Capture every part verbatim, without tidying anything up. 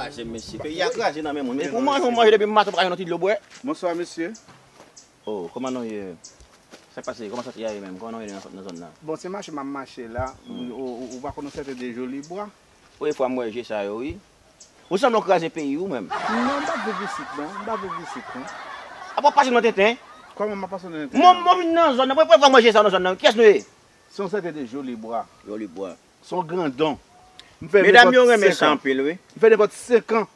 Kraze, mesye. Peyi a kraze nan men moun. Men pou manje, ou manje depi maten, ou pa jwenn yon ti dlo bwè. Bonswa, mesye. Oh, kòman nou ye? Sa k pase? Kòman sante a ye menm? Kòman nou ye nan, nan zòn nan? Bon, se mache m ap mache la. Ou, ou, ou pa konn yon sèten de Jolibwa? Premye fwa m wè je sa yo, wi. Ou sanble yon kraze peyi, ou menm. Non, m p ap viv isit, non. M p ap viv isit, non. Apa w ap pase m nan tenten? Kòman m ap pase w nan tenten? Mwen, mwen vin nan zòn nan. Premye fwa m wè je sa yo nan zòn nan. Kiyès nou ye? Se yon sèten de Jolibwa. Jolibwa. Se yon grandon. M fè Medam yo renmen sa anpil, wi. M fè nenpòt senk an.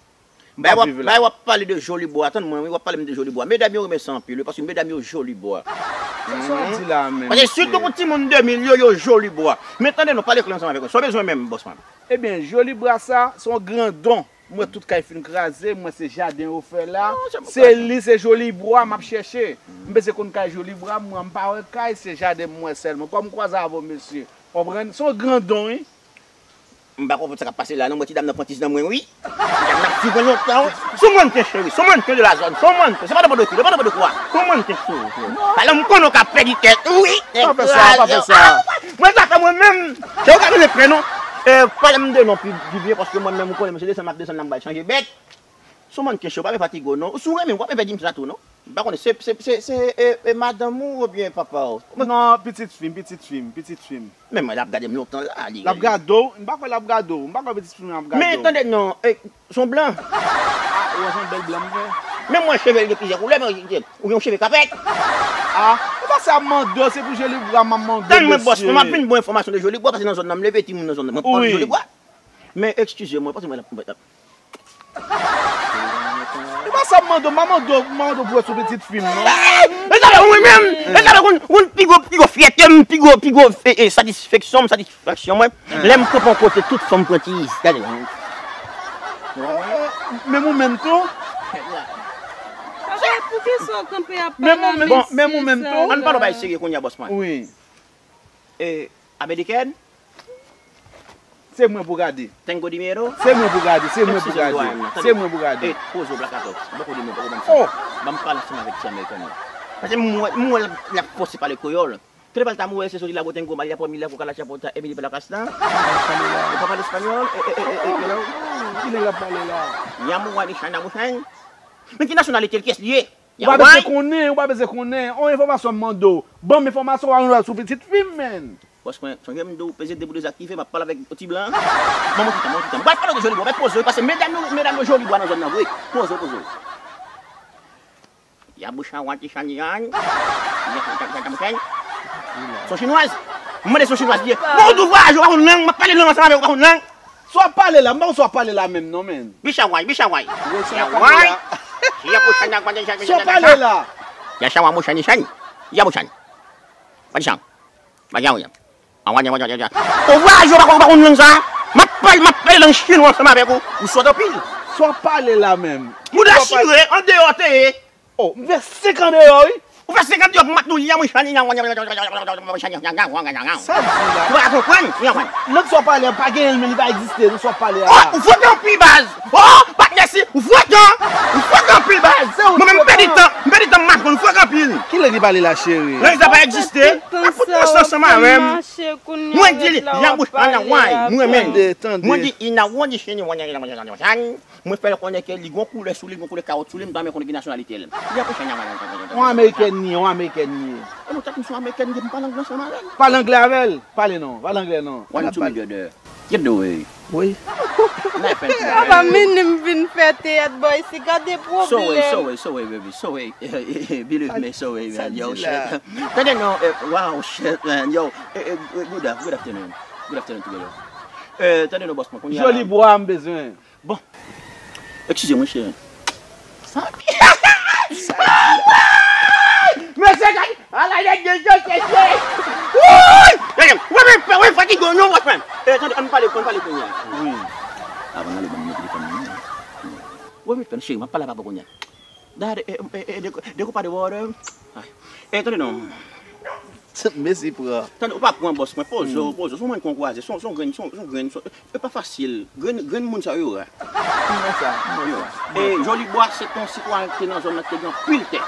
M p ap viv la. Bay w ap pale de Jolibwa, tann mwen, wi, w ap pale m de Jolibwa. Medam yo renmen sa anpil, wi, paske medam yo Jolibwa. Sa w ap di la menm, mesye? Paske sitou pou timoun de mil yo, yo Jolibwa. Men tande non, pale klè ansanm avèk mwen. Sa w bezwen menm, bòs mwen? Ebyen, Jolibwa sa, se yon grandon. M wè tout kay fin kraze, m wè se jaden yo fè la. Se li, se Jolibwa m ap chèche. M bezwen konn kay Jolibwa, m wè m pa wè kay, se jaden m wè sèlman. Kòm m kwaze avè w, mesye. Konprann? Se yon grandon, wi. M pa konprann sa k ap pase la, non. M wè ti dam nan pran ti nan mwen, wi. Ti dam nan ap swiv mwen lontan, wi. Sou mannken, cheri, sou mannken de la zòn, sou mannken. Se pa nan pòdokil, se pa nan pòdokwa. Sou mannken, cheri. Talè m konnen w ka pèdi tèt, wi. Pa fè sa, pa fè sa. Mwen sa fè mwen menm. Se ou ka rele prè, non. E, pale m de non pi, pi byen, paske mwen menm, ou konnen, m se desann m ap desann la, m pral chanje bèt. Sou mannken, cheri, w pa vin fatige w, non. Si w renmen m, w ap vin pèdi m sa tou, non. M pa konnen, se, se, se, se, e, e madanm ou oubyen papa w? Non, pitit fi m, pitit fi m, pitit fi m. Men mwen, l ap gade m lontan la, li. L ap gade w? M pa kwè l ap gade w. M pa kwè pitit fi m ap gade w. Men tande non, e, s on blan. A, ou wè s on bèl blan m fè? Men mwen, cheve l gen plizyè koulè, men ou gen yon cheve kapèt. A, e pa sa m mande w, se pou Jolibwa m ap mande w, mesye. Tann mwen, bòs mwen, m ap vin ba w enfòmasyon de Jolibwa, paske nan zòn nan, m leve timoun nan zòn nan, mwen pran Jolibwa. Men, eskize mwen, paske mwen, E pa sa m mande w, m pa mande w, m pa mande w pou wè sou pitit fi m, non. E sa fè mwen menm, e sa fè konn, konn pi gwo, pi gwo fyète m, pi gwo, pi gwo, e, e, satisfeksyon m, satisfaksyon mwen. Lè m kanpe yon kote, tout fanm pran ti, gade. Menm ou menm tou? Papa, poukisa w kanpe ap pale a mesye sa? Menm ou menm tou? Ann pale yon bagay serye kounye a, bòs mwen. Wi. E, Amerikèn? Se mwen pou gade. Tengo dinero? Se mwen pou gade, se mwen pou gade. Se mwen pou gade. E, poze w, Black Atòks. M poko di non, poko ban m sa. Oh! Ban m pale ansanm avèk ti Amerikèn nan. Paske m wè, m wè l ap, l ap fòse pale kreyòl. Tande pale ta m wè se soti la, Botengo, Malia, Pòmila, Koka, Lacha, Pòta, Emili, Pela, Kastan. Yo pa pale espanyòl. E, e, e, e, e, kilè l ap pale la? Yamuwa, Nishan, Namushan. Men ki nasyonalite l, kiyès li ye? Ou pa bezwen konnen, ou pa bezwen konnen. On enfòmasyon m mande w. Ban m enfòmasyon, w pa jwenn sou pitit fi m, menn. Bòs mwen, sonje m di w, peze de pou de zak rive, m ap pale avèk ti blan. Ban mwen ti tan, ban mwen ti tan. M pral pale w de Jolibwa, men poze w, paske medam yo, medam yo Jolibwa nan zòn nan vre. Poze w, poze w. Ya boucha wanti chani yan. Son chinwaz. M mande son chinwaz li ye. Bon, ou tou vwayaje, ou pa konn lang, m ap pale lang ansanm avè w, ou pa konn lang. Sa w ap pale la, m pa konn sa w ap pale la menm non, menn. Bichaway, bichaway. Chaway. Sa w ap pale la? Ya chawa mo shani shani. Ya mo shani. Pati chan. Pati chan. Ou vwayaje, ou pa konn, ou pa konn lang sa? M ap pale, m ap pale lang chinwa ansanm avèk ou. Ou sòt anpil. Sa w ap pale la menm? Mouda chire, andeyò te ye. Oh, m fè senk an deyò, wi. Ou fè senk an deyò pou mat nou, li an mwen chani, nan, nan, nan, nan, nan, nan, nan, nan, nan, nan, nan, nan. Sa w di la? Ou pa ka konprann? Ou pa konprann? Lang sa w pale a pa genyen l, men li pa egziste, non, sa w pale a. Oh, ou fòk anpil baz. Oh, patnè si, ou fòk an. Ou fòk anpil baz. Mwen menm m pèdi tan, m pèdi tan m ap aprann, ou fòk anpil. Kilè li pale la, cheri? Lang sa pa egziste. Ak tout tan sa ansanm avè m. Mwen di li, li an bouch pa nan wany, mwen menm. Tande, tande. Mwen di, ina wani cheni wani. Mwen fè l konnen ke li gon koulè sou li, gon koulè kawòt sou li, m ta renmen konnen ki nasyonalite l. Li ap chèn nan. On amerikèn li ye, on amerikèn li ye. E nou tèt misye amerikèn, m pale anglè ansanm avè l. Pale anglè avè l. Pale non, pale anglè non. One, two, mi, de, de. Get the way. Wi. Papa, men m vin fè teyat, boy, si gade pwoblèm. Sorry, sorry, sorry, baby, sorry. Believe me, sorry, man, yo, shit. Tande non, eh, wow, shit, man, yo. Eh, eh, good af-, good afternoon. Good afternoon, together. Eh, tande non, bòs mwen, kounye a la. Jolibwa m bezwen. Bon. Eskize mwen, cheri. Sa. Mesye, gade. Ala nèg de je chèche. Wouy! Gade, wè men, wè fatige w non, wè frè m. Eh, tande, ann pale, ann pale kounye a. Wi. Avan n ale, ban m telefòn mwen. Wè men, cheri, m ap pale avè papa kounye a. Dayè, eh, eh, eh, de, de kopa de water. Ay. Eh, tande non. Mesi pran. Tande, ou pa pran bòs mwen, poze w, poze w. Se yon mwen kon kwaze, se yon, se yon grenn, se yon, se yon grenn, se yon, e pa fasil. Grenn, grenn moun sa yo ra. Mwen sa, mwen sa. E Jolibwa, se te yon sitwayen ki te nan zòn nan ki te gen anpil tè.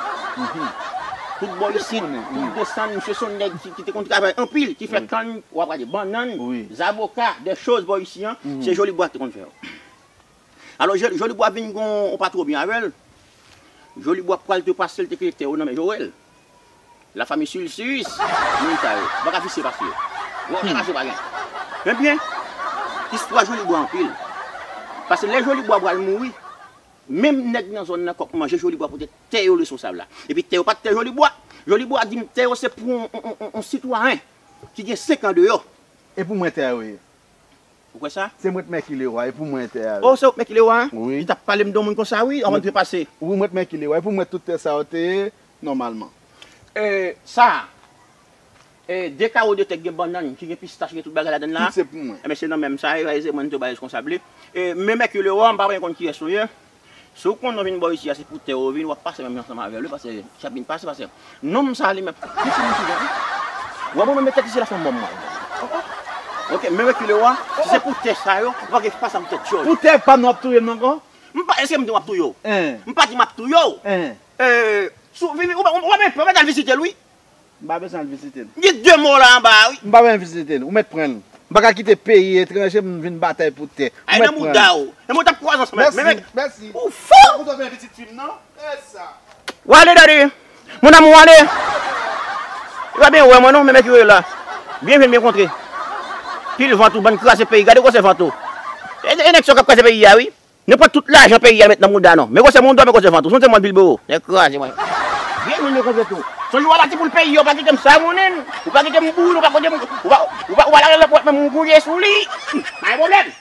Tout bò isit, tout desann, misye se yon nèg ki, ki te konn travay anpil, ki fè kann, w ap gade bannann, zaboka, de choz bò isi an, se Jolibwa ki te konn fè yo. Alò, Jolibwa vin gen yon pa twò byen avè l. Jolibwa pral trepase l te kite tè yo nan men Joel. La famille Sulcius, moun sa yo. Ou pa ka visye pase yo. Ou pa ka se pa gen. Ebyen, istwa Jolibwa anpil. Paske lè Jolibwa pral mouri, menm nèg nan zòn nan k ap manje Jolibwa poutèt tè yo responsab la. Epi tè yo pa t tè Jolibwa. Jolibwa di m tè yo se pou yon, yon, yon, yon, yon sitwayen ki gen senk an deyò. E pou mwen tè yo ye. Ou kwè sa? Se mwen k Mèki Lewa, e pou mwen tè a. Oh, se ou k Mèki Lewa, en? Wi. Li t ap pale m de yon moun konsa, wi, anvan l trepase. Wi, mwen k Mèki Lewa, e pou mwen tout tè sa yo te ye, nòmalman. E, sa, e, de kawo de tè k gen bannann, ki gen pistach, gen tout bagay ladann la. Tout se pou mwen. Enben, se nan menm sa, e, se mwen ki ba responsab li. E, men Mèki Lewa, m pa renmen konn kiyès ou ye. Si w konnen w vin bò isi a, se pou tè w vin, w ap pase menm jan ansanm avè l, wi, paske chak vin pase, paske nonm sa li menm, li ti moun ki jan, wi. Ou wè mwen menm tèt isi la fè m mò mwen. Ok, men rekile w a, si se pou tè sa yo, ou pa gen fas a m tèt yo. Pou tè pa m nan w ap touye m nan ankò? M pa, èske m di w ap touye w? Hein. M pa di m ap touye w. Hein. Euh, si w vini, ou, ou, ou pa menm pè, ou mèt al vizite l, wi. M pa bezwen al vizite l. Gen de mò la anba a, wi. M pa bezwen vizite l. Ou mèt pran l. M pa ka kite peyi etranje m vin batay pou tè. Ay nan mouda w. E mwen t ap kwaze ansanm avèk. Mèsi, mèsi. Ou fou! Ou t ap vin pitit fi m nan? E sa. W ale, dadi. Mon amour, w ale. Li pa byen wè mwen non, men mèk yo la. Byen jwenn, byen kontre. Pil vant ou, bann kraze peyi. Gade gwosè vant ou. E, e nèg sa k ap kraze peyi a, wi. Nou pran tout lajan peyi a met nan mouda nou. Men gwosè mouda, men gwosè vant ou. Sonje mwen Bilbao. Nèg kraze mwen. Byen moun yo kontre tou. Sonje w a pati pou l peyi a, ou pa kite m sa mounen. Ou pa kite m boule, ou pa kite m, ou pa, ou pa, ou pa lage lòt pwèt men m gouye sou li. Pa gen pwoblèm.